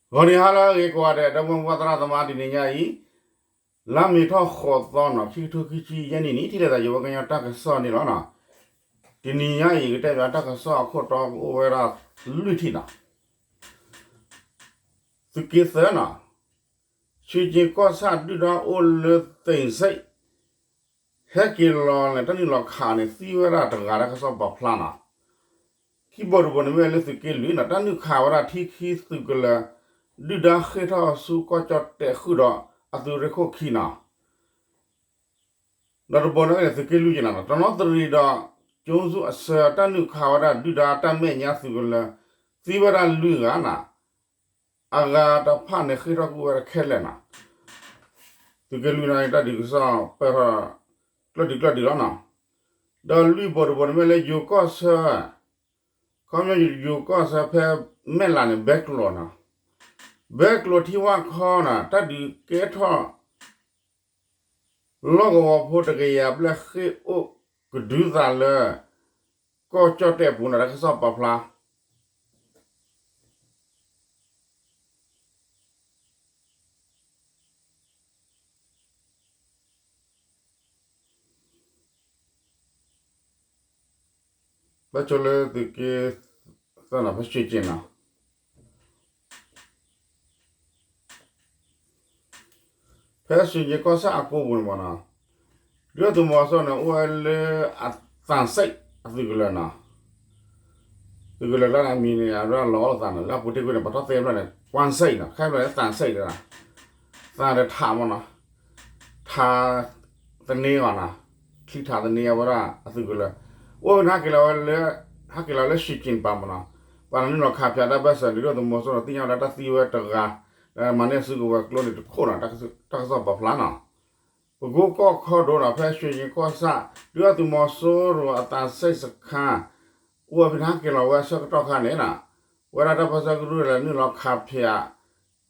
ဂီၤနံၤဟါလၢအဂ့ၤကိးဂၤဒဲး ဒီပုၢ်ဝဲၢ်သရၣ်သမါ တနံၤညါအံၤ လါမ့ၤထီၣ်ဃိးသီနီၤ ခံကထိခံဆံယဲၢ်နံၣ်န့ၣ် ထံၣ်လိာ်သးယဝဲကညီတၢ်ကစီၣ်န့ၣ်လီၤနီၤ. တနံၤညါအံၤ ကတဲဘၣ်တၢ်ကစီၣ်အခိၣ်တီကအိၣ်ဝဲဒၣ်လွံၢ်ထံၣ်နီၤ. သုးက့သၢနီၤ, ရွှ့ၣ်ကၠ့ၤကီၢ်ဆၣ်ဒုၣ်ဒါအိၣ်လၢသ့ၣ်စ့ၣ် ဟဲက့ၤလီၤန့ၣ် တၢ်နုာ်လီၤခးန့ၣ် သံဝဲဒၣ်တဂၤ တၢ်ကစီၣ်ပာ်ဖျါနီၤ. ခံဘိတဘိန့ၣ်မ့ၢ်လၢသုးက့လွံၢ်နီၤ, တၢ်နုာ်ခးဝဲဒၣ်ထံခံသုးကလၢၤ ဒုၣ်ဒါဃ့ၢ်ထီၣ်ဆူကီၢ်ကၠီၣ်တဲၣ်ဃုာ်ဒီးအသုးရ့ၣ်ခိၣ်ခံနီၤ. ဒီးတဘိန့ၣ်န့ၣ် သုးက့လွံၢ်က့နီၤ, တနီသရံးဒီး ကၠိဆူအဆၢ တၢ်နုာ်ခးဝဲဒၣ်ဒုၣ်ဒါတၢ်မဲာ်ညါသုးကလၢၤ သံဝဲဒၣ်လွံၢ်ဂၤနီၤ. အဂၤတဖၣ်န့ၣ်ဃ့ၢ်ထီၣ်ကွံာ်ဝဲဒၣ်ခဲလၢာ်နီၤ. သုးက့လွံၢ်န့ၣ် တၢ်ဒုးကစီၣ်ပၢၢ်ထီၣ် ကျၢၢ်ဒံးကျၢၢ်ဒံးလီၤနီၤ. ဒီးလွံၢ်ဘိတဘိန့ၣ်မ့ၢ်လၢယိၤကီၢ်ဆၢ, ခီပညီယိၤကီၢ်ဆၢဖဲမဲၢ်လးန့ၣ် ဘဲကျိၤနီၤ. ဘဲကျိၤထံဝၣ်ခီနီၤ, တၢ်ဒုးကဲထီၣ် လီၢ်ကဝီၤဖိတကယၤဘျဲၣ်ဃ့ၢ်အိၣ်ကဒုသးလၢ ကီၢ်ကၠီၣ်တဲၣ်အပူၤန့ၣ် တၢ်ကစီၣ်ပာ်ဖျါ ဘၣ်ဆိလၢသုးက့သၢနီၤ ဖဲရွှ့ၣ်ကၠ့ၤနီၤ, ဖဲရွှ့ၣ်ကၠ့ၤကီၢ်ဆၣ်အကိပူၤန့ၣ်မ့ၢ်နီၤ, ဒုၣ်ဒါသုးမီၤစိရိၤန့ၣ် အိၣ်ဝဲလၢအသးစဲးအသုးကလၢၤနီၤ. သုးကလၢၤလၢန့ၣ် အမံၤန့ၣ် အရၢလီၤအိၣ်သးနီၤ, လၢအပူၤတ့ၢ်ကွံာ်န့ၣ် ပှၤထီၣ်သ့ဖျၢၣ်န့ၣ် ကွၢ်စဲးနီၤ, ခဲဖျၢၣ်န့ၣ် သးစဲးဒၣ်, သးဒီးထးမ့ၢ်နီၤ, ထးသန့အီၤနီၤ, ချံထးသန့အဝဲဒၣ်အသုးကလၢၤ, အိၣ်ဖဲန့ၣ်ဟဲက့ၤလီၤဝဲလၢ ဟဲက့ၤလီၤလၢရွှ့ၣ်ကၠ့ၤပၤမ့ၢ်နီၤ, ပှၤနုာ်လီၤခးဖျိးတၢ်ဘၢၣ်စၢၤ ဒုၣ်ဒါသုးမီၤစိရိၤသ့ၣ်ညါဝဲဒၣ်တၢ်သံဝဲတဂၤ, ဒီးမၤန့ၢ်စုကဝဲၤကျိန့ၣ်တခိၣ်နီၤ, တၢ်ကစီၣ်ပာ်ဖျါနီၤ. ပကိကီၢ်ခီဒိနီၤ ဖဲရွှ့ၣ်ကၠ့ၤကီၢ်ဆၣ် ဒုၣ်ဒါသုးမီၤစိရိၤအသးစဲးစခါ အိၣ်ဝဲဖဲန့ၣ်ဟဲက့ၤလီၤဝဲဆၢကတီၢ်ခါန့ၣ်နီၤ, ဝဲဒၣ်တၢ်ပၢဆှၢကရူၢ်လဲၤနုာ်လီၤခးဖျိး က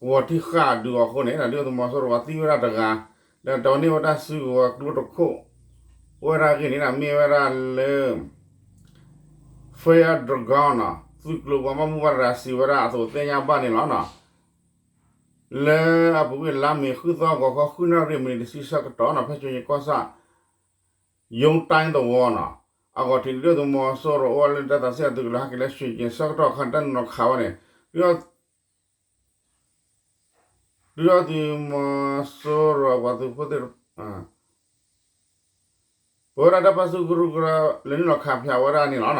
ဝီၤတံၢ်ဃာ်ဒုးအီၤအဃိန့ၣ် ဒုၣ်ဒါသုးမီၤစိရိၤပှၤသံဝဲဒၣ်တဂၤ, ဒီးတၢ်န့ၢ်ဝဲဒၣ်စုကဝဲၤကျိတခိၣ်, အိၣ်ဝဲဒၣ်အဂ့ၢ်န့ၣ် မ့ၢ်ဝဲဒၣ်လၢ Fire Dragoon နီၤ, သုးကျိၤပှၤဘၣ်မူဘၣ်ဒါစံးဝဲဒၣ်အသိးသ့ၣ်ညါဘၣ်န့ၣ်လီၤ. လၢအပူၤကွံာ်လါမ့ၤဃုသီဂီၤခီဃုနၣ်ရံၣ်မံးနံးတဆံဆၢကတီၢ်နီၤ ဖဲရွှ့ၣ်ကၠ့ၤကီၢ်ဆၣ် ယိၤတၢ်သဝီနီၤ, အဂီၢ်ထံးဒုၣ်ဒါသုးမီၤစိရိၤအိၣ်ဝဲလၢတၢ်သးစဲအသုးကလၢၤ ဟဲက့ၤလၢရွှ့ၣ်ကၠ့ၤဆၢကတီၢ်ခါန့ၣ် တၢ်နုာ်လီၤခးဝဲန့ၣ် ဒုၣ်ဒါသုးမီၤစိရိၤအပှၤသုးဖိသ့ၣ် ပဝဲဒၣ်တၢ်ပၢဆှၢကရူၢ်ကရၢလဲၤနုာ်လီၤခးဖျိးဝဲဒၣ်န့ၣ်လီၤ.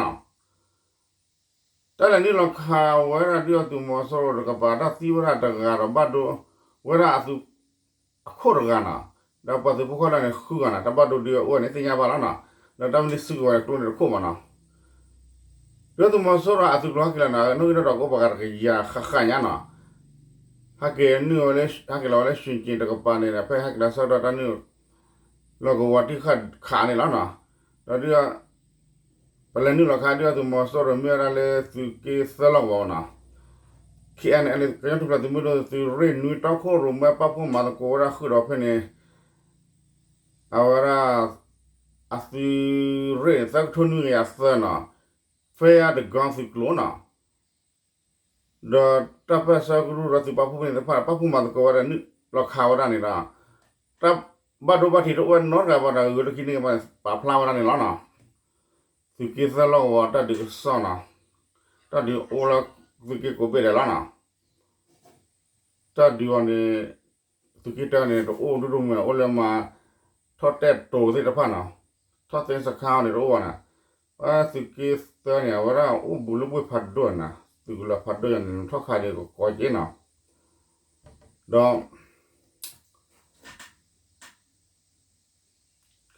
တၢ်လဲၤနုာ်လီၤခးဝဲဒၣ်ဒုၣ်ဒါသုးမီၤစိရိၤတကပၤ တၢ်သံဝဲဒၣ်တဂၤဒီးဘၣ်ဒိဝဲဒၣ်အသုးအခိၣ်တဂၤနီၤ, ဒီးပှၤသုးဖိခဲလၢာ်န့ၣ်ဃုဂၤနီၤ, တၢ်ဘၣ်ဒိဒုးအိၣ်ဝဲန့ၣ်သ့ၣ်ညါဘၣ်လီၤနီၤ, ဒီးတၢ်မ့ၢ်န့ၢ်စုကဝဲၤကျိန့ၣ်တခိၣ်မ့ၢ်နီၤ. ဒုၣ်ဒါသုးမီၤစိရိၤအသုးကျိၤဟဲက့ၤလီၤနီၤ, နီၣ်ဂံၢ်နီၣ်ဒွးကအိၣ်ပှၤဂၤတကယၤဃၣ်ဃၣ်ညါနီၤ, ဟဲက့ၤနုာ်ဝဲလၢ ဟဲက့ၤလီၤဝဲလၢရွှ့ၣ်ကၠ့ၤတကပၤန့ၣ်ဒီး ဖဲဟဲက့ၤလီၤဆၢကတီၢ်တၢ်နုာ် လီၢ်ကဝီၤတံၢ်ဃာ်ခးန့ၣ်လီၤနီၤ, ဒီးဒုၣ်ဒါ ပလဲၤနုာ်လီၤခးဒုၣ်ဒါသုးမီၤစိရိၤမ့ၢ်ဝဲဒၣ်လၢသုးက့သၢလီၢ်ကဝီၤနီၤ, ခ့ၣ်အဲၣ်အဲၣ် ကညီထူၣ်ဖျဲးသုးမုၢ်ဒိၣ်သုးရ့ၣ်နွံတီခိၣ်ရိၣ်မဲပာ်ဖှိၣ်မၤသကိးဝဲဒၣ်ဃုာ်ဒီးဖဲန့ၣ် အဝဲဒၣ် အသုးရ့ၣ်သၢကထိနွံကယၤသၢနီၤ, Fire Dragoon သုးကျိၤနီၤ ဒီးတၢ်ပၢဆှၢကရူၢ်ဒီးသုးပာ်ဖှိၣ်ဖဲန့ၣ်သ့ၣ်တဖၣ် ပာ်ဖှိၣ်မၤသကိးဝဲဒၣ်နုာ်လီၤခးဝဲဒၣ်န့ၣ်ဒီး တၢ်ဘၣ်ဒိဘၣ်ထံးတအိၣ်ဝဲနီတဂၤဘၣ်ဒီး ဂုာ်လၢခံန့ၢ်က့ၤဘၣ်န့ၣ် ပာ်ဖျါဝဲဒၣ်န့ၣ်လီၤနီၤ. သုးက့သၢလီၢ်ကဝီၤတၢ်ဒုးကစီၣ်နီၤ, တၢ်ဒုးအိၣ်လၢသုးက့ကိးဘ့ၣ်ဒဲးလီၤနီၤ. တၢ်ဒုးအီၤန့ၣ် သုးက့တၢန့ၣ် တအိၣ်ဒိၣ်ဒိၣ်မုၢ်မုၢ် အိၣ်လၢမၤထီၣ်တဲၣ်တိၤသ့ၣ်တဖၣ်နီၤ, ထီၣ်သ့စခါအီၤန့ၣ်တအိၣ်ဘၣ်နီၤ. သုးက့သၢန့ၣ် အဝဲဒၣ်အိၣ်ဘူးလၢဘှ့ၣ်ဖးဒိၣ်နီၤ, သုးကလၢၤဖးဒိၣ်ယၤန့ၣ် ထီၣ်ခးဒံးကကီက့နီၤ. ဒ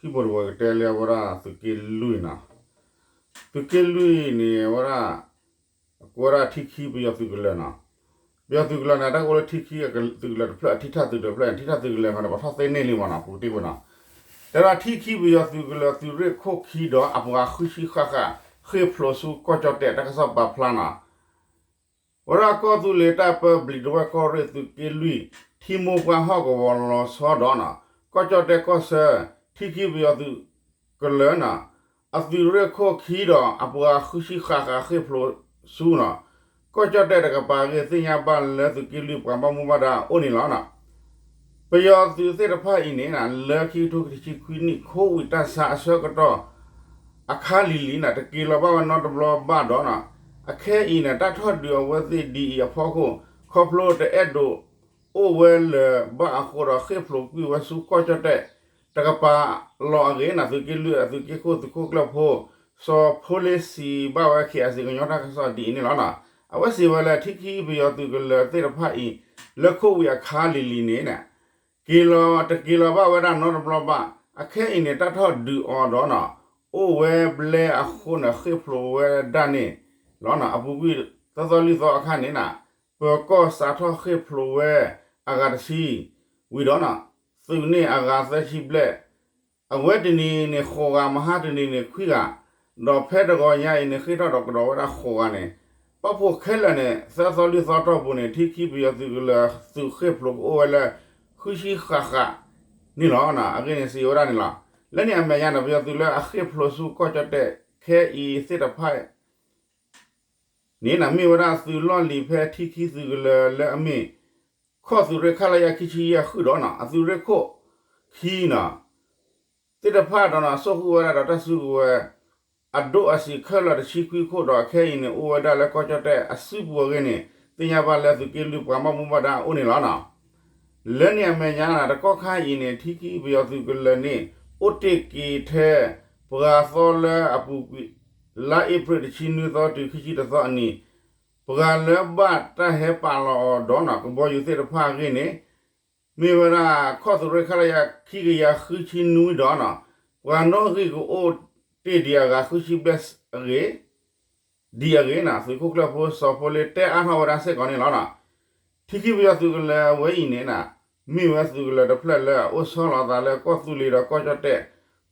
ီး ခံဘိတဘိကတဲလၢအဝဲဒၣ်သုးက့လွံၢ်နီၤ, သုးက့လွံၢ်န့ၣ် အဝဲဒၣ် အကိးဝဲဒၣ်ထံခံပယီၤသုးကလၢၤနီၤ. ပယီၤသုးကလၢၤန့ၣ် တၢ်ကအိၣ်လၢထံခံသုးကလၢၤတဖျၢၣ် အထံထၣ်သုးတဖျၢၣ် ထံထၣ်သုးကလၢၤခီန့ၣ် ပှၤထီၣ်သ့န့ၢ်လံမ့ၢ်နီၤ ပူၤတ့ၢ်ဝဲနီၤ. တဲဝဲဒၣ်ထံခံပယီၤသုးကလၢၤသုးရ့ၣ်ခိၣ်ခံဒီးအပှၤဃုဆံဃၣ်ဃၣ် ဃ့ၢ်ဖျိးဆူကီၢ်ကၠီၣ်တဲၣ် တၢ်ကစီၣ်ပာ်ဖျါနီၤ. ဝဲဒၣ်ကီၢ်သူလ့ၤတၢ်ပၢဘျံးဒဝဲၢ်ကီၢ်ရ့ၣ်သုးက့လွံၢ် ထံမိၢ်ပှၢ်ဟီၣ်ကဝီၤလီၤဆီဒီးနီၤ ကီၢ်ကၠီၣ်တဲၣ်ကီၢ်ဆၢ ထံခံပယီၤသုးကလၢၤနီၤ အသုးရ့ၣ်ခိၣ်ခံဒီးအပှၤဃုဆံဃၣ်ဃၣ်ဃ့ၢ်ဖျိးဆူနီၤ ကီၢ်ကၠီၣ်တဲၣ်တကပၤအဂ့ၢ် သ့ၣ်ညါဘၣ်လၢသုးက့လွံၢ်ပှၤဘၣ်မူဘၣ်ဒါအအိၣ်န့ၣ်လီၤ. ပယီၤသုးသ့ၣ်တဖၣ်အံၤန့ၣ် လၢခံကထိခံဆံခွံနံၣ် ခိဝံးတၢ်ဆါအဆၢကတီၢ် အခါလံၤလံၤန့ၣ် တက့ၤလီၤဘၣ်ဝဲနီတဘျီဘၣ်ဒီးန့ၣ် အခဲအံၤန့ၣ် တၢ်ထီၣ်ဒုးအဝဲသ့ၣ်ဒ်အံၤအဖီခိၣ် ခီဖျိတအဲၣ်ဒိးအိၣ်ဝဲလၢၤဘၣ်အဃိဒီး ဃ့ၢ်ဖျိးကွံာ်ဝဲဆူကီၢ်ကၠီၣ်တဲၣ်တကပၤလီၤအဂ့ၢ်န့ၣ် သုးက့လွံၢ်အသုးက့ခိၣ်သုးခိၣ်ကျၢၢ်ဖိ စီၤဖိလ့စံးဘၣ်ဝဲ ခ့ၣ်အဲၣ်စံၣ် ကညီတၢ်ကစီၣ်ဒ်အံၤန့ၣ်လီၤ. အဝဲစံးဝဲလၢ ထံခံပယီၤသုးကလၢၤသ့ၣ်တဖၣ်အံၤ လၢခိဝံးအခါလံၤလံၤန့ၣ် က့ၤလီၤ တက့ၤလီၤဘၣ်ဝဲဒၣ်နီတဘျီဘၣ်. အခဲအံၤန့ၣ် တၢ်ထီၣ်ဒုးအီၤဒီးန့ၣ် အိၣ်ဝဲဘျဲအဃိန့ၣ် ဃ့ၢ်ဖျိးဝဲဒၣ်န့ၣ်လီၤ. အပူၤကွံာ်သၢသီလွံၢ်သီအခါန့ၣ်န့ၣ် ပၢၤကီၢ်စးထီၣ်ဃ့ၢ်ဖျိးဝဲအဂၤတဆံဝံၤဒီးန့ၣ် သုးန့ၢ်အဂၤသၢဆံဘျဲၣ် အဝဲတနံၤန့ၣ်ဃိးဂၤ မဟါတနံၤန့ၣ်ခွံဂၤ, ဒီးဖဲတဂီၤညါအံၤန့ၣ် ဃ့ၢ်ထီၣ်ဒီးကဒီးဝဲဒၣ်ဃိးဂၤန့ၣ် ပာ်ဖှိၣ်ခဲလၢာ်န့ၣ် သၢသီလွံၢ်သီတီၢ်ပူၤန့ၣ် ထံခံပယီၤသုးကလၢၤသုးဃ့ၢ်ဖျိးကအိၣ်ဝဲလၢ ဃုဆံဃၣ်ဃၣ်န့ၣ်လီၤ. အဂ့ၢ်န့ၣ်စံးဝဲဒၣ်န့ၣ်လီၤ. လၢန့ၣ်အမဲာ်ညါန့ၣ် ပယီၤသုးလၢအဃ့ၢ်ဖျိးဆူကီၢ်ကၠီၣ်တဲၣ်ခဲအံၤသ့ၣ်တဖၣ် န့ၣ်န့ၣ် မ့ၢ်ဝဲဒၣ်သုးလီၢ်လံၤဖဲထံခံသုးကလၢၤလၢအမ့ၢ် ခီၣ်သုးရ့ၣ်ခလရခံဆံယဲၢ်ဃုာ်ဒီးန့ၣ် အသုးရ့ၣ်ခိၣ်ခံန့ၣ် သ့ၣ်တဖၣ်ဒီးန့ၣ် စိာ်ဃုာ်ဝဲဒၣ်ဒီးတၢ်စုကဝဲၤ အဒိၣ်အဆံးခဲလၢာ်တဆံခွံခိၣ်ဒီး အခဲအံၤန့ၣ် အိၣ်ဝဲဒၣ်လၢကီၢ်ကၠီၣ်တဲၣ်အစုပူၤအဂ့ၢ်န့ၣ် သ့ၣ်ညါဘၣ်လၢသုးက့လွံၢ်ပှၤဘၣ်မူဘၣ်ဒါအအိၣ်န့ၣ်လီၤ. လၢန့ၣ်အမဲာ်ညါန့ၣ် တကီၢ်ခါအံၤန့ၣ် ထံခံပယီၤသုးကလၢၤန့ၣ် အိၣ်တ့ၢ်က့ၤထဲ ပှၤသီလၢအပူၤကွံာ် လါအ့ဖြ့ၣ်တဆံနွံသီတုၤခံဆံတသီအနံၤ ပှၤလၢဘၣ်တၢ်ဟဲပာ်လီၤအီၤဒီးန့ၣ် ကဘီယူၤသ့ၣ်တဖၣ်အဂ့ၢ်န့ၣ် မ့ၢ်ဝဲဒၣ်ခီၣ်သုးရ့ၣ်ခလရ ခံကယၤဃုဆံနွံဒီးန့ၣ် ပှၤနီၣ်ဂံၢ်ကအိၣ်တ့ၢ်ဒံးအဂၤဃုဆံဘျဲၣ်အဂ့ၢ် ဒ်အဂ့ၢ်န့ၣ် သုးခိၣ်ကျၢၢ်ဖိစီၤဖိလ့တဲအါထီၣ်ဝဲဒၣ်စ့ၢ်ကီးန့ၣ်လီၤ. ထံခံပယီၤသုးကလၢၤအဝဲအံၤန့ၣ် မ့ၢ်ဝဲသုးကလၢၤတဖျၢၣ်လၢအအိၣ်ဆီလီၤအသးလၢကီၢ်သူလ့ၤဒီးကီၢ်ကၠီၣ်တဲၣ်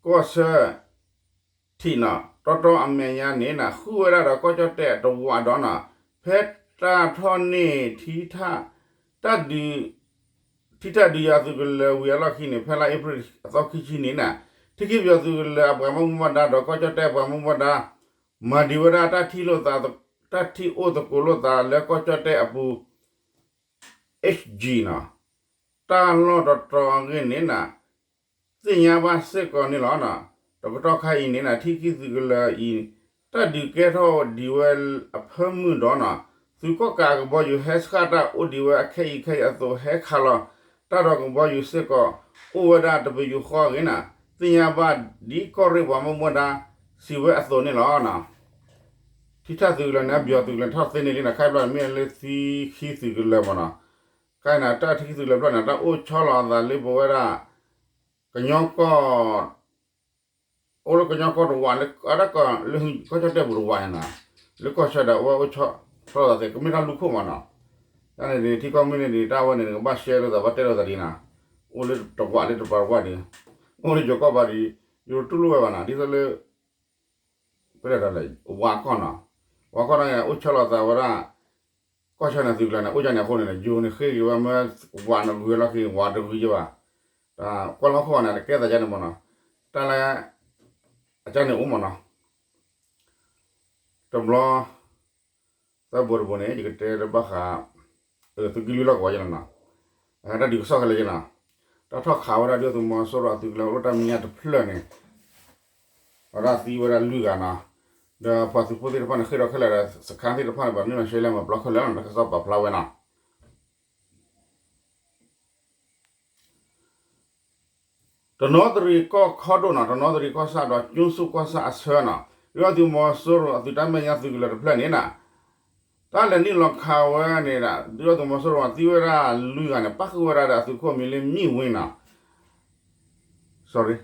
ကီၢ်ဆၢ ထံးန့ၣ် တီတီအမဲာ်ညါန့ၣ် ဃုဝဲဒၣ်ဒီးကီၢ်ကၠီၣ်တဲၣ်တဝးဒီးန့ၣ် ဖဲတၢ်ထီၣ်န့ၢ် တၢ်ဒုး ထံထၢၣ်ဒုးယၤသုးကလၢၤဝံၤအလီၢ်ခံန့ၣ် ဖဲလါအ့ဖြ့ၣ်အသီခံဆံန့ၣ် ထံခံပယီၤသုးကလၢၤအပှၤဘၣ်မူဘၣ်ဒါဒီးကီၢ်ကၠီၣ်တဲၣ်ပှၤဘၣ်မူဘၣ်ဒါ မၤဒံးဝဲဒၣ်တၢ်ထံၣ်လိာ်သး တၢ်ထံၣ်အိၣ်သကိးလိာ်သးလၢကီၢ်ကၠီၣ်တဲၣ်အပူၤ H G န့ၣ် တၢ်လီၢ်တတီၤအဂ့ၢ်န့ၣ် သ့ၣ်ညါဘၣ်စ့ၢ်ကီးန့ၣ်လီၤ. တကတီၢ်ခါအံၤန့ၣ် ထံခံသုးကလၢၤအံၤ တၢ်ဒုးကဲထီၣ်ဒံးဝဲအဖၢမုၢ်ဒီးန့ၣ် သုးကီၣ်ကးအကဘီယူၤဟဲဆှၣ်တၢ်အိၣ်ဒံးဝဲအခဲအံၤခဲအံၤအသိး ဟဲခးလီၤတၢ်ဒီးကဘီယူၤစ့ၢ်ကီး အိၣ်ဝဲဒၣ်တပယူာ်ဃီအဂ့ၢ်န့ၣ် သ့ၣ်ညါဘၣ်ဒ်ကီၢ်ရ့ၣ်ပှၤဘၣ်မူဘၣ်ဒါစံးဝဲအသိးန့ၣ်လီၤ. ထံထၢၣ်သုးကလၢၤန့ၣ် အပယီၤသုးကလၢၤထီၣ်သ့န့ၣ်လံန့ၣ် ခဲအံၤဘျီန့ၣ်မ့ၢ်လၢထံခံသုးကလၢၤမ့ၢ်န့ၣ် ခဲအံၤန့ၣ် တၢ်ထံခံသုးကလၢၤဖျၢၣ်န့ၣ် တၢ်အိၣ်ဆီလီၤအသးလၢပဝဲဒၣ် ကညီကီၢ် အိၣ်လၢကညီကီၢ်တဝးလၢ အတၢ်ကီၢ်လၢကီၢ်ကၠီၣ်တဲၣ်ပူၤတဝးန့ၣ်န့ၣ် လၢကီၢ်ဆၢဒီးအဝဲအိၣ်ဆီလီၤသးသ့ ကမ့ၢ်တၢ်လူၢ်ခိၣ်မ့ၢ်န့ၣ် တၢ်န့ၣ်န့ၣ် ထံကီၢ်မ့ၢ်န့ၣ်န့ၣ် တၢ်ဝဲန့ၣ် နကဘၣ်ရှဲလိာ်သး ဘၣ်တဲလိာ်သးဒ်န့ၣ် အိၣ်လၢတဝးလၢတပၤတဝးဒ် အိၣ်လၢယိၤကီၢ်ဘၣ်ဒ် ယိၤတတူၢ်လိာ်ဝဲဘၣ်န့ၣ် ဒ်သိးလၢ ပလဲၤဒီးလဲၤ ဝးကီၢ်န့ၣ် ဝးကီၢ်န့ၣ် အိၣ်ဆီလီၤသးဝဲဒၣ် ကီၢ်ဆၢန့ၣ်သုးကလၢၤန့ၣ် အိၣ်ကန့ၣ်အဃိန့ၣ် ယိၤန့ၣ်ဃ့က့ၤဝဲမ့ၢ် ဝးန့ၣ်ဂုၤလီၢ်ခံ ဝးတဂုၤယဲဘၣ် တၢ်ကွၢ်လီၤဟီၣ်ခိၣ်ဘၣ်န့ၣ် တကဲသးယါန့ၣ်မ့ၢ်န့ၣ် တၢ်လၢ အကန့ၣ်အိၣ်မ့ၢ်န့ၣ် တဘျီ သၢဘိတဘိန့ၣ် ယကတဲလၢဘၣ်ဃး သုးက့လွံၢ်လီၢ်ကဝီၤယဲန့ၣ်န့ၣ် တၢ်ဒုးကစီၣ်ခဲလၢာ်ယဲန့ၣ် တၢ်ထီၣ်ခးဝဲဒၣ်ဒုၣ်ဒါသုးမီၤစိရိၤအသုးကလၢၤအိၣ်တၢ်မဲာ်ညါတဖျၢၣ်န့ၣ် အဝဲဒၣ်သံဝဲဒၣ်လွံၢ်ဂၤန့ၣ် ဒီးပှၤသုးဖိသ့ၣ်တဖၣ်န့ၣ် ဃ့ၢ်ထီၣ်ခဲလၢာ်ဒီး စခါသ့ၣ်တဖၣ်န့ၣ် ပှၤနုာ်လီၤရှဲလဲမၤပျီခဲလၢာ်န့ၣ် တၢ်ကစီၣ်ပာ်ဖျါဝဲန့ၣ် တနီသရံၣ်ကီၢ်ခီဒိၣ်န့ၣ် တနီသရံၣ်ကီၢ်ဆၣ်ဒီး ကၠိစူၣ်ကီၢ်ဆၣ်အဆၢန့ၣ် ဒုၣ်ဒါသုးမီၤစိရိၤအသုးတၢ်မဲာ်ညါသုးကလၢၤတဖျၢၣ်န့ၣ် တၢ်လဲၤနုာ်လီၤခးဝဲန့ၣ် ဒုၣ်ဒါသုးမီၤစိရိၤသံဝဲဒၣ်လွံၢ်ဂၤန့ၣ် ပၣ်ဃုာ်ဝဲဒၣ်ဒီးအသုးခိၣ်မံၤလၢမံၣ်ဝ့န့ၣ် sorry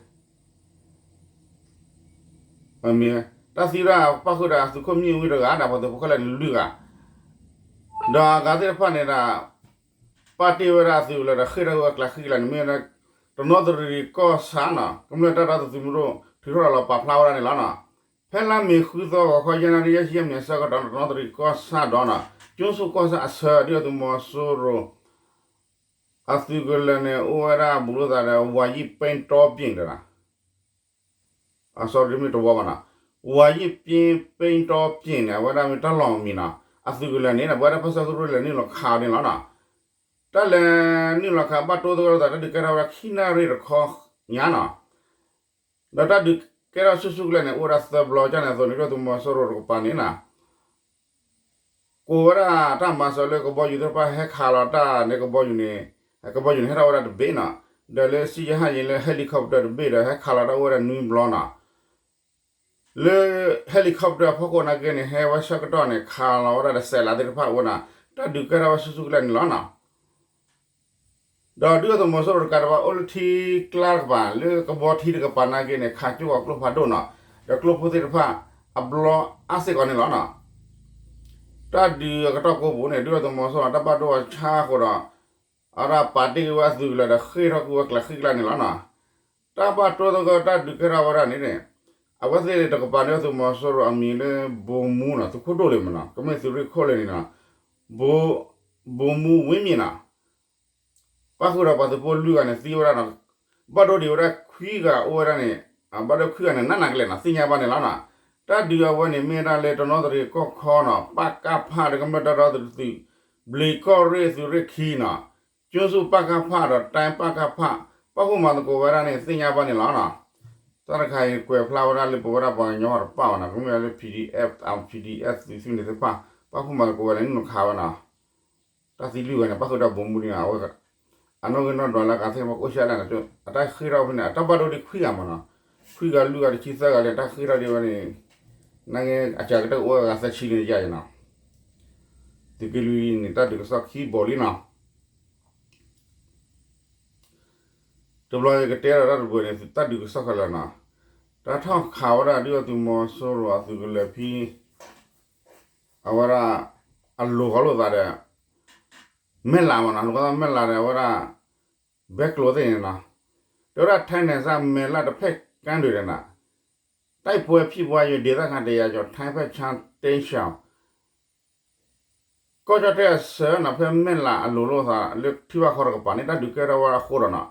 မ့ၢ် တၢ်သံဝဲဒၣ်ပၣ်ဃုာ်ဒီးအသုးခိၣ်မံၣ်ဝ့တဂၤဒီး ပှၤသုးဖိခဲလၢာ်န့ၣ်လွံၢ်ဂၤ ဒီးအဂၤသ့ၣ်တဖၣ်န့ၣ်ဒီး ပာ်တ့ၢ်ဝဲဒၣ်အသုးကလၢၤဒီးဃ့ၢ်ထီၣ်ဝဲကျးဃံကျးန့ၣ် မ့ၢ်ဝဲဒၣ် တနီသရံၣ်ကီၢ်ဆၣ်န့ၣ် ကမျၢၢ်တၢ်ဒီသဒၢသုးမုၢ်ဒိၣ် ထုးထီၣ်ဒီးလီၤပာ်ဖျါဝဲဒၣ်န့ၣ်လီၤ. ဖဲလါမ့ၤဃုသီဂီၤခီ ယဲၢ်နၣ်ရံၣ်ယဲၢ်ဆံယဲၢ်မံးနံးအဆၢကတီၢ်န့ၣ် တနီသရံၣ်ကီၢ်ဆၣ်ဒီးန့ၣ် ကၠိစူၣ်ကီၢ်ဆၣ်အဆၢ ဒုၣ်ဒါသုးမီၤစိရိၤ အသုးကလၢၤန့ၣ် အိၣ်ဝဲဒၣ်ဘူးလိာ်သးဒီး ဝၤယံၣ်ပ့တီပျ့ၣ်ဒီး sorry မ့ၢ်တဝီဘၣ်န့ၣ် ဝၤယံၣ်ပ့တီပျ့ၣ်န့ၣ် အဝဲဒၣ်မ့ၢ်တၢ်လီၢ်မံၤန့ၣ် အသုးကလၢၤန့ၣ် ပဝဲဒၣ်ဖဆၢကရူၢ်လဲၤနုာ်လီၤခးအီၤန့ၣ်လီၤနီၤ. တၢ်လဲၤနုာ်လီၤခးဘၣ်တိသဂၢၢ်သး တၢ်ဒုးကဲထီၣ်ဝဲဒၣ်ခံနၣ်ရံၣ်တခီညါနီၤ. ဒီးတၢ်ဒုးကဲထီၣ်ဆူၣ်ဆူၣ်ကလဲာ်န့ၣ် အိၣ်ဝဲဒၣ်သၢဘျီကၢ်န့ၣ်အသိးန့ၣ် ဒုၣ်ဒါသုးမီၤစိရိၤတကပၤန့ၣ်နီၤ ကိးဝဲဒၣ်တၢ်မၤစၢၤလၢကဘီယူၤသ့ၣ်တဖၣ်ဟဲခးလီၤတၢ်န့ၣ် ကဘီယူၤန့ၣ် ကဘီယူၤန့ၣ် ဟဲထီၣ်ဝဲဒၣ်တဘ့ၣ်နီၤ. ဒီးလၢ စံယဟယ့ လၢ helicopter တဘ့ၣ်ဒီး ဟဲခးလီၤတၢ်အိၣ်ဝဲဒၣ်နွံဘျီနီၤ. လၢ helicopter အဖီခိၣ်နာ်က့န့ၣ် ဟဲဝဲဆၢကတီၢ်န့ၣ် ခးလီၤဝဲဒၣ်ဒီးစဲးလးသ့ၣ်တဖၣ်အဃိနီၤ တၢ်ဒုးကဲထီၣ်ဝဲဆူၣ်ဆူၣ်ကလဲာ်န့ၣ်လီၤနီၤ. ဒီးဒုၣ်ဒါသုးမီၤစိရိၤတကးဒံးဘၣ် အိၣ်လၢထံကျါတကပၤ လၢကဘီထံတကပၤနာ်က့န့ၣ် ခးကၠိအီၤကျိဖးဒိၣ်နီၤ, ဒီးကျိဖိသ့ၣ်တဖၣ် အဘျီအါစ့ၢ်ကီးန့ၣ်လီၤနီၤ. တၢ်ဒုးအကတီၢ်ကိးပူၤန့ၣ် ဒုၣ်ဒါသုးမီၤစိရိၤ တၢ်ဘၣ်ဒိအီၤဆါအဃိဒီး အဝဲဒၣ်ပာ်တ့ၢ်ကွံာ်ဝဲအသုးကလၢၤဒီး ဃ့ၢ်ထီၣ်ကွံာ်ဝဲကျးဃံကျါန့ၣ်လီၤနီၤ. တၢ်ဘၣ်တိသဂၢၢ်တၢ်ဒုးကဲထီၣ်ဝဲဒၣ်န့ၣ်န့ၣ် အဝဲသ့ၣ်တကပၤန့ၣ် သုးမီၤစိရိၤအမံၤလၢ ဗိုလ်မှူးနီၤ, သုးခိၣ်ဒိၣ်လံမ့ၢ်နီၤ, ကမ့ၢ်သုးရ့ၣ်ခိၣ်လၢန့ၣ်နီၤ, ဗိုလ်မှူးဝင်းမြင့်နီၤ, ပၣ်ဃုာ်ဒီးပှၤသုးဖိလွံၢ်ဂၤန့ၣ် သံဝဲဒၣ်နီၤ, ဘၣ်ဒိဒံးဝဲဒၣ်ခွံဂၤအိၣ်ဝဲဒၣ်န့ၣ်, ဘၣ်ဒိခွံဂၤန့ၣ် နးနးကလဲာ်နီၤ, သ့ၣ်ညါဘၣ်န့ၣ်လီၤနီၤ. တၢ်ဒုးအဝဲန့ၣ် မ့ၢ်ဒၣ်လၢတနီသရံၣ်ကီၢ်ခီနီၤ, ပကဖ ဒီးကမျၢၢ်တၢ်ဒီသဒၢသုး, ဘျံးကီၢ်ရ့ၣ်သုးရ့ၣ်ခံနီၤ, ကၠိဆူၣ်ပကဖ ဒီးတၢ်ပကဖ ပၣ်ဃုာ်မၤသကိးဝဲဒၣ်န့ၣ် သ့ၣ်ညါဘၣ်န့ၣ်လီၤနီၤ. တၢ်တခါအံၤကွဲးဖျါဝဲဒၣ်လၢပဝဲဒၣ်ပှၤကညီတပၣ်ဘၣ်နီၤ, ကမ့ၢ်လၢ PDF အ PDF သုးသ့ၣ်န့ၣ်သ့ၣ်တဖၣ် ပၣ်ဃုာ်မၤသကိးဝဲလၢနုာ်ခးဝဲနီၤ. တၢ်သံလွံၢ်ဂၤန့ၣ် ပၣ်ဃုာ်ဒီးဗိုလ်မှူးန့ၣ်နီၤ, အဝဲ အနီၣ်ဂံၢ်နီၣ်ဒွးလၢအဂၤသ့ၣ်တဖၣ်ကအိၣ်ဆံးအါလဲၣ်နီၤ, အတၢ်ဃ့ၢ်ထီၣ်ဖဲန့ၣ် အတၢ်ဘၣ်ဒိဒံးခွံဂၤမ့ၢ်နီၤ, ခွံဂၤလွံၢ်ဂၤတဆံသၢဂၤလံ တၢ်ဃ့ၢ်ထီၣ်ဒံးဝဲန့ၣ်, နာ်က့အစှၤကတၢၢ်အိၣ်ဝဲအဂၤသၢဆံလံယါနီၤ, သုးက့လွံၢ်န့ၣ် တၢ်ဒုးကစီၣ်ခံဘိလံနီၤ. တဘျီယကတဲဒီးတၢ်တဘျီန့ၣ် တၢ်ဒုးကစီၣ်ခဲလၢာ်နီၤ, တၢ်ထီၣ်ခးဝဲဒၣ်ဒုၣ်ဒါသုးမီၤစိရိၤအသုးကလၢၤဖဲ အဝဲဒၣ် အလိၤဃီလိာ်သးဒီး မဲၢ်လးမ့ၢ်နီၤ, လိၤဃီသးမဲၢ်လးဒီး အဝဲဒၣ် ဘဲကျိၤသ့ၣ်န့ၣ်နီၤ, တဲဝဲဒၣ် ထိုင်းနယ်စပ် မဲၢ်လးတဖက်ကမ်းတွေနီၤ, တိုက်ပွဲဖြစ်ပွား၍ ဒေသခံ တစ်ရာကျော် ထိုင်းဘက်ခြမ်း တိမ်းရှောင် ကီၢ်ကၠီၣ်တဲၣ်အဆၢနီၤ ဖဲမဲၢ်လးအလိၤလိာ်သး လၢထံဘၣ်ခီတကပၤန့ၣ် တၢ်ဒုးကဲထီၣ်ဝဲအဃိဒီးနီၤ,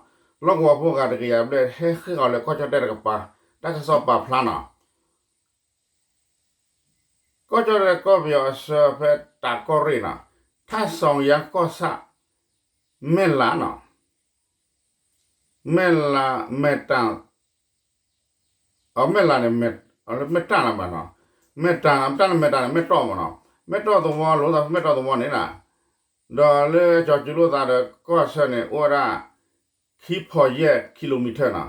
လီၢ်ကဝီၤဖိဂၤတကယၤဘျဲၣ် ဟဲဃ့ၢ်ဃီၤလၢကီၢ်ကၠီၣ်တဲၣ်တကပၤ တၢ်ကစီၣ်ပာ်ဖျါနီၤ. ကီၢ်ကၠီၣ်တဲၣ်ကီၢ်ပယီၤအဆၢဖဲတးကီၢ်ရ့ၣ်နီၤ, ထၣ်စီၣ်ယါကီၢ်ဆၣ် မဲၢ်လးနီၤ, မဲၢ်လး မဲၢ်တၢ် အမဲၢ်လးန့ၣ် မဲၢ်တၢ်လီၤမးနီၤ, မဲၢ်တၢ် မဲၢ်တၢ်န့ၣ် မဲၢ်တီၢ်မ့ၢ်နီၤ, မဲၢ်တီၢ်သဝီ လိာ်သးဖဲမဲၢ်တီၢ်သဝီန့ၣ်နီၤ, ဒီးလၢကၠီၤစူၤလိာ်သးဒီးကီၢ်ဆၢန့ၣ် အိၣ်ဝဲဒၣ် ခံဖီယဲၢ် kilometer နီၤ,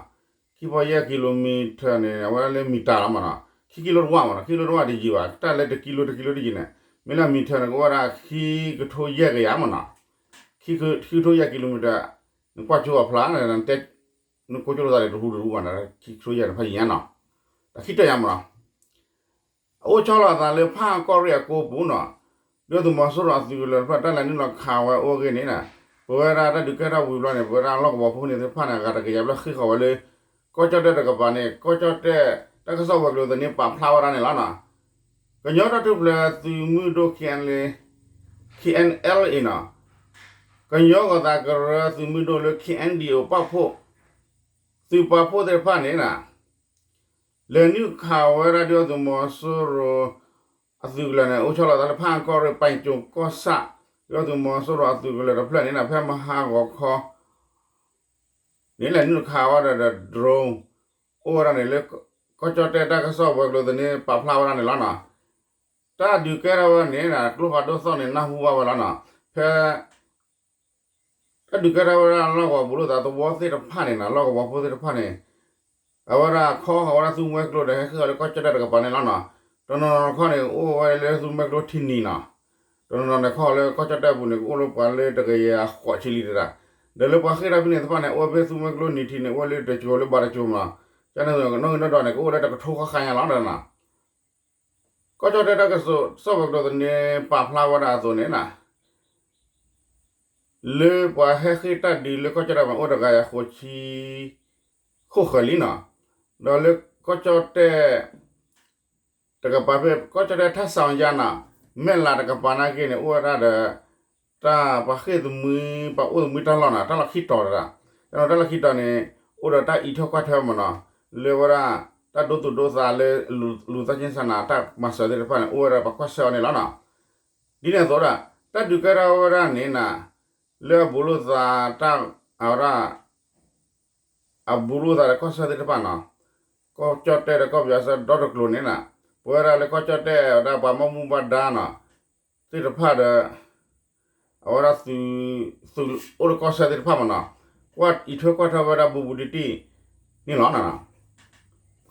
ခံဖီယဲၢ် kilometer န့ၣ် အဝဲဒၣ်လၢမံၤတၢ်လီၤမးနီၤ, ခံကံလိတဝၣ်မးနီၤ, ခံကံလိတဝၣ်တယံၤဘၣ်, တၢ်လၢတကံလိတကံလိတယံၤန့ၣ် မ့ၢ်လၢမံၤထၢၣ်န့ၣ် ကအိၣ်ဝဲဒၣ်ခံကထိယဲၢ်ကယၤမးနီၤ, ခံကထိယဲၢ် kilometer နကွၢ်ကၠိအဖျါ နတဲ နကိးကၠိလိာ်သးန့ၣ် တဟူးတရူးဘၣ်နီၤ, ခံကထိယဲၢ်န့ၣ် ဖးယံၤညါနီၤ, တၢ်ခံတၢၢ်ညါမးနီၤ. အအိၣ်ဆီလီၤအသးလၢဖးကီၢ်ရ့ၣ်အကိပူၤနီၤ, ဒုၣ်ဒါသုးမီၤစိရိၤအသုးကလၢၤတဖျၢၣ် တၢ်လဲၤနုာ်လီၤခးဝဲအိၣ်ဂ့ၢ်န့ၣ်နီၤ, ပဝဲဒၣ်တၢ်ဒုးကဲထီၣ်ဝံၤဘျီန့ၣ် ပဝဲဒၣ်လီၢ်ကဝီၤဖိန့ၣ်သ့ၣ်တဖၣ်န့ၣ် အဂၤတကယၤဘျဲၣ်ဃ့ၢ်ဃီၤဝဲလၢ ကီၢ်ကၠီၣ်တဲၣ်တကပၤန့ၣ် ကီၢ်ကၠီၣ်တဲၣ် တၢ်ကစီၣ်ဝဲၤကျိၤသန့ပာ်ဖျါဝဲဒၣ်န့ၣ်လီၤနီၤ. ကညီတၢ်ထူၣ်ဖျဲးသုးမုၢ်ဒိၣ် KNLA, KNLA နီၤ, ကညီဂီၤသးကရၢသုးမုၢ်ဒိၣ်လၢ KNDO ပာ်ဖှိၣ် သုးပာ်ဖှိၣ်သ့ၣ်တဖၣ်န့ၣ်နီၤ လဲၤနုာ်ခးဝဲဒၣ်ဒုၣ်ဒါသုးမီၤစိရိၤအသုးကလၢၤန့ၣ် အိၣ်ဆီလီၤသးလၢဖးကီၢ်ရ့ၣ် ပၢ်ကၠိကီၢ်ဆၣ် ဒုၣ်ဒါသုးမီၤစိရိၤအသုးကလၢၤတဖျၢၣ်န့ၣ်နီၤ ဖဲမဟါဂီၤခီ န့ၣ်လဲၤနုာ်ခးဝဲဒၣ်ဒီး drone အိၣ်ဝဲဒၣ်န့ၣ်လၢ ကီၢ်ကၠီၣ်တဲၣ်တၢ်ကစီၣ်ဝဲၤကျိၤသန့ပာ်ဖျါဝဲဒၣ်န့ၣ်လီၤနီၤ. တၢ်ဒုးကဲထီၣ်ဝဲန့ၣ် ကျိဖးဒိၣ်သီၣ်န့ၣ် နၢ်ဟူဘၣ်ဝဲလီၤနီၤ. ဖဲ တၢ်ဒုးကဲထီၣ်ဝဲဒၣ်လီၢ်ကဝီၤပူၤလိာ်သးသဝီသ့ၣ်တဖၣ်န့ၣ်နီၤ, လီၢ်ကဝီၤဖိသ့ၣ်တဖၣ်န့ၣ် အဝဲဒၣ်ခီဃီၤဝဲဒၣ်သူမွဲကျိဒီး ဟဲဃ့ၢ်ဃီၤလၢကီၢ်ကၠီၣ်တဲၣ်တကပၤန့ၣ်လီၤနီၤ. တနီၤနီၤတခီန့ၣ် အိၣ်ဝဲလၢသူမွဲကျိထံနံၤနီၤ. တနီၤနီၤန့ၣ် ခီဃီၤလၢကီၢ်ကၠီၣ်တဲၣ်အပူၤန့ၣ် ကအိၣ်လၢပှၤလၢတကယၤဃိးဆံလံတဒၣ်. ဒီးလၢပှၤဃ့ၢ်တၢ်ဖဲန့ၣ်တဖၣ်န့ၣ် အိၣ်ဝဲဖဲသူမွဲကျိနံၤထံးန့ၣ် အိၣ်ဝဲလၢတစိၤလၢဘၣ်တစိၤမးနီၤ. ကန့ၣ်နီၣ်ဂံၢ်နီၣ်ဒွးန့ၣ် ကအိၣ်လၢတကထိဃီဃါညါလီၤနီၤ. ကီၢ်ကၠီၣ်တဲၣ်တၢ်ကစီၣ်ဝဲၤကျိၤသန့ပာ်ဖျါဝဲဒၣ်အသိးန့ၣ်နီၤ လၢပှၤဟဲဃ့ၢ်တၢ်ဒုးလၢကီၢ်ကၠီၣ်တဲၣ်မး အိၣ်တဂၤယၤဃိးဆံ ခိၣ်ဃၢၤလံနီၤ. ဒီးလၢကီၢ်ကၠီၣ်တဲၣ်တကပၤဖဲ ကီၢ်ကၠီၣ်တဲၣ်ထၣ်စၣ်ယါနီၤ မဲၢ်လးတကပၤနာ်က့န့ၣ် အိၣ်ဝဲဒၣ်ဒီး တၢ်ပှၤဃ့ၢ်သမံ ပှၤအိၣ်သမံတၢ်လီၢ်နီၤ တၢ်လီၢ်ခံတီၤတဒၣ်. တၢ်လီၢ်ခံတီၤန့ၣ် အိၣ်ဒီးတၢ်အံးထွဲကွၢ်ထွဲမးနီၤ လၢဝဲဒၣ် တၢ်ဒိသူၣ်ဒိသးလၢ လူသားချင်းစာနာ တၢ်မၤစၢၤသ့ၣ်တဖၣ်န့ၣ် အိၣ်ဝဲဒၣ်ပှၤကွၢ်ဆၢအီၤန့ၣ်လီၤနီၤ. ဒ်န့ၣ်အသိးဒၣ် တၢ်ဒုးကဲထီၣ်ဝဲဒၣ်န့ၣ်နၤ လၢအဘူးလိာ်သးတၢ် အဝဲဒၣ် အဘူးလိာ်သးဒီးကီၢ်ဆၢသ့ၣ်တဖၣ်နီၤ, ကီၢ်ကၠီၣ်တဲၣ်ဒီးကီၢ်ပယီၤဆၢဒီတကျိၤန့ၣ်နၤ, ပဝဲဒၣ်လၢကီၢ်ကၠီၣ်တဲၣ်ဝဲဒၣ်ပှၤဘၣ်မူဘၣ်ဒါနီၤ သ့ၣ်တဖၣ်ဒီး အဝဲဒၣ်သုး သုးအိၣ်လၢကီၢ်ဆၢသ့ၣ်တဖၣ်မနီၤ, ကွၢ်အံးထွဲကွၢ်ထွဲဝဲဒၣ်ဘူးဘူးတံၢ်တံၢ်န့ၣ်လီၤ.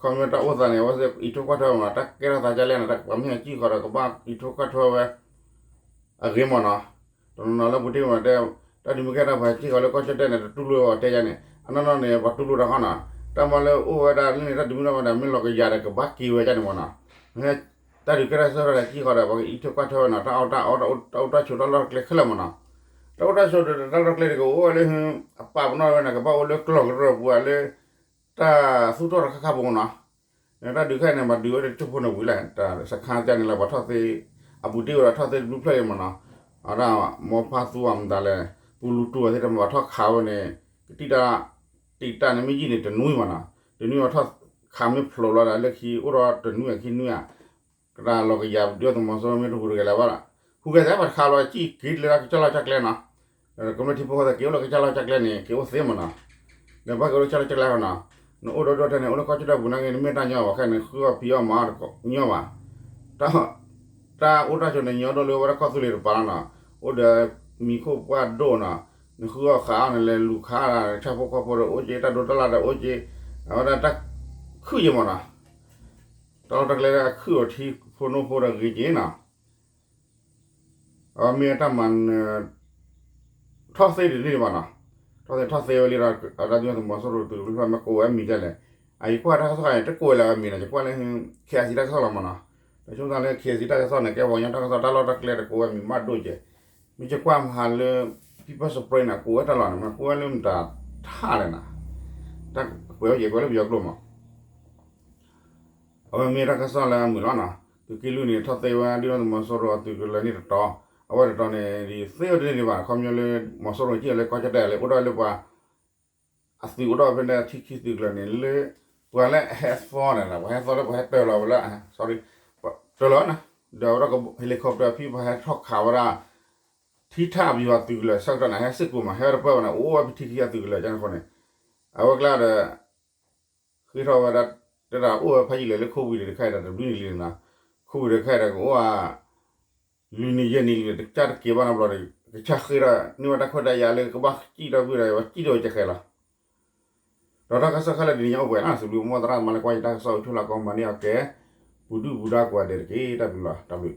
ခီဖျိတၢ်အိၣ်သးန့ၣ် အဝဲသ့ၣ်အံးထွဲကွၢ်ထွဲမနီၤ, တၢ်ကဲထီၣ်သးဒ်လဲၣ်န့ၣ် ပှၤမ့ၢ်ဟဲစံၣ်ဃီဒီး ကဘၣ်အံးထွဲကွၢ်ထွဲဝဲအဂ့ၤမနီၤ. တနီၤနီၤလၢပူၤတ့ၢ်မးတဲ တၢ်ဒုးမ့ၢ်ကဲထီၣ် ပှၤစံၣ်ဃီလၢကီၢ်ကၠီၣ်တဲၣ်န့ၣ် တတူၢ်လိာ်အီၤတဲယါန့ၣ် အနီၢ်နီၢ်န့ၣ် ပှၤတူၢ်လိာ်တၢ်ဃီနီၤ. တၢ်မၤလၢအိၣ်ဝဲဒၣ်လၢန့ၣ် တၢ်ဒုးမ့ၢ်ထီၣ်ဝဲဒၣ် မ့ၢ်လီၤကယၤဒီး ကဘၣ်က့ၤဝဲဒၣ်န့ၣ်မနီၤ. တၢ်ဒုးကဲထီၣ်စ့ၢ်ကီးဒီး စံၣ်ဃီဒီး ပှၤကအံးထွဲကွၢ်ထွဲဝဲနီၤ, တၢ်အီၣ်တၢ်အီ တၢ်အိၣ်တၢ်ဆိး တၢ်လီၢ်တၢ်ကျဲခဲလၢာ်မနီၤ. တၢ်အိၣ်တၢ်ဆိးဒီးတၢ်လီၢ်တၢ်ကျဲတကအိၣ်ဝဲလၢ အပာ်ပနီၣ်ဝဲန့ၣ် ကဘၣ်အိၣ်လၢကျီၢ်ကရၢၢ်ပူၤဧါ လၢ တၢ်သူၣ်ထီၣ်တခါခါပူၤမနီၤ. တၢ်ဒုးခဲအံၤန့ၣ် မၤဒုးဝဲတကၠိၢ်ဖိန့ၣ်ဝံၤလံ, တၢ်စခါတၢ်န့ၣ်လၢပှၤထီၣ်သ့, အပူၤတ့ၢ်ဝဲဒီးထီၣ်သ့တဘျုးဖျၢၣ်အံၤမနီၤ. အဝဲဒၣ် မိၢ်ဖါသူအမတၤလဲၣ်, ပူၤလူၤတူၢ်အီၤသ့ၣ်တဖၣ် ပှၤထီၣ်ခးဝဲန့ၣ် ကတံၢ်တၢ်, တံာ်တၢ်န့ၣ်မ့ၢ်ယံာ်န့ၣ် တနွံမနီၤ. တနွံအီၤထီၣ်ခးမ့ၢ်ဖျိးလီၤဒီး လၢခံအိၣ်ဒီးတနွံအခံနွံဧါ ကတၢၢ်လီၤကယၤ ဒုၣ်ဒါသုးမီၤစိရိၤမ့ၢ်တဟူးတဂဲၤလၢၤဘၣ်ဒီး ဟူးဂဲၤသဲ ပှၤတခးလီၤ စံၣ်က့ၤလၢတၢ်ကစၢ်လီၢ်ကစၢ်ကျဲနီၤ. ကမျၢၢ်ထံဖိကီၢ်ဖိသ့ၣ် က့ၤအိၣ်လၢကစၢ်လီၢ်ကစၢ်ကျဲန့ၣ် က့ၤအိၣ်သ့မနီၤ. ဒီးဘၣ်က့ၤအိၣ်လၢကစၢ်လီၢ်ကစၢ်ကျဲဃီနီၤ, နအိၣ်ဒီဒိၣ်ထဲန့ၣ် အိၣ်လၢကီၢ်ကၠီၣ်တဲၣ်ပူၤနာ်က့ နမ့ၢ်တၢ်ညီဘၣ်ခဲန့ၣ် ဃုအီၣ်ဖံးအီၣ်မၤအီၣ်တညီဘၣ်. တၢ်အိၣ်တၢ်ဆိးန့ၣ် ညီဒိၣ်လၢဝဲဒၣ်ကီၢ်သူလ့ၤတပၤလီၤနီၤ. အိၣ်ဒီးမံၤခိၣ်ပှၢ်ဒိၣ်နီၤ, နဃုအီၣ်ဃးအီၣ်န့ၣ် လဲၤလူၤခးဒီး ဆၣ်ဖိကီၢ်ဖိဒီးအိၣ်က့, တၢ်ဒိးတၢ်လၣ်ဒီးအိၣ်က့, အဝဲဒၣ်တၢ်ခုၣ်ယံၤမနီၤ. တၢ်လီၢ်တၢ်ကျဲလၢအခုၣ်အီၤထံဖိနိဖိဒီးဂ့ၤက့နီၤ. အဝဲမ့ၢ်တၢ်မၤနၢၤ ထီၣ်သ့ဒ်န့ၣ်ဘၣ်နီၤ. ထီၣ်သ့ထီၣ်သ့ဝဲလံဒီး အဝဲဒၣ်ဒုၣ်ဒါသုးမီၤစိရိၤသုးတဘျုးဖျၢၣ်မ့ၢ်ကိးဝဲအမံၤဒ်လဲၣ်. အယကွၢ်တၢ်ကစီၣ်ခါန့ၣ် တကိးဝဲလၢအမံၤနီၤ, ယကွၢ်လၢ KIC တၢ်ကစီၣ်လီၤမနီၤ. ဒီးဆိကမိၣ်သးလၢ KIC တၢ်ကစီၣ်န့ၣ် ကဲပှၤကညီတၢ်ကစီၣ် တၢ်လီၢ်တၢ်ကျဲတကိးဝဲအမံၤဘၣ်ဒိၣ်ကဲ. မ့ၢ်ယကွၢ်မဟါလၢ People's Spring န့ၣ် ကိးဝဲတၢ်လီၤန့ၣ် မ့ၢ်ကိးဝဲလၢမတၤထၣ်လဲၣ်နီၤ. တၢ်ကွဲးဝဲယကွဲးလၢပယီၤကျိာ်မး အဝဲမ့ၢ်တၢ်ကစီၣ်လၢအမုာ်လီၤနီၤ. သုးက့လွံၢ်န့ၣ် ထီၣ်သ့ဝဲဒၣ်ဒုၣ်ဒါသုးမီၤစိရိၤအသုးကလၢၤန့ၣ်တတီၤ, အဝဲတတီၤန့ၣ် ဒ်သ့ဝဲဒ်န့ၣ်ဒံးဘၣ်. ခီဖျိလၢ မီၤစိရိၤစံၣ်လၢကီၢ်ကၠီၣ်တဲၣ်လၢ အိၣ်ဒၣ်လၢပှၤ အသုးအိၣ်ဒၣ်ဖဲန့ၣ် ထံခံသုးကလၢၤန့ၣ်လၢ ပှၤလၢအဟဲသီန့ၣ် ပှၤဟဲသီလၢပှၤဟဲတၢၤလီၤဝဲလၢ sorry တၢၤလီၤနီၤ, ဒီးအဝဲဒၣ် helicopter ဖဲ ပှၤဟဲထီၣ်ခးဝဲဒၣ် ထံထၣ်ပယီၤသုးကလၢၤဆၢကတီၢ်န့ၣ် ဟဲစ့ၢ်ကီးမး ဟဲဝဲတပၢၢ်ဘၣ်န့ၣ် အိၣ်ဝဲဖဲထံခံအသုးကလၢၤကန့ၣ်အဃိန့ၣ် အဝဲကျါဒီး ဃ့ထီၣ်ဝဲဒၣ် တဲဒၣ်အိၣ်ဝဲဖးယံာ်လၢာ်လၢ COVID တခါအံၤဒီး တဘျုးနံၣ်လံနီၤ, COVID တခါအံၤဒီး ကအိၣ်ဝဲ လွံၢ်နံၣ်ယဲၢ်နံၣ်လံဒီး တကစၢ်တက့ၤဘၣ်နီတဘျီဒီး ကစၢ်ဃ့ဒီး န့ၢ်ဝဲတၢ်ခွဲးတၢ်ယာ်လၢကဘၣ်စံၣ်ထီၣ်ကွံာ်ဒီး ဝဲစံၣ်ထီၣ်ဝဲကဃဲၤလီၤ. ဒီးတၢ်ကစီၣ်ခဲလၢာ်ဒ်န့ၣ်ညါအိၣ်ပှဲၤလီၤ. စံးဘျုးမိၢ်သရၣ်သမါလၢကွၢ်ယတၢ်ကစီၣ် အိၣ်ဆူၣ်လၢကီၢ်မၤန့ၢ်အီၤကဲ ပူၤဒုၣ်ပူၤဒါကိးဂၤဒဲးတက့ၢ်. တၢ်ဘျုးလီၤ တၢ်ဘျုး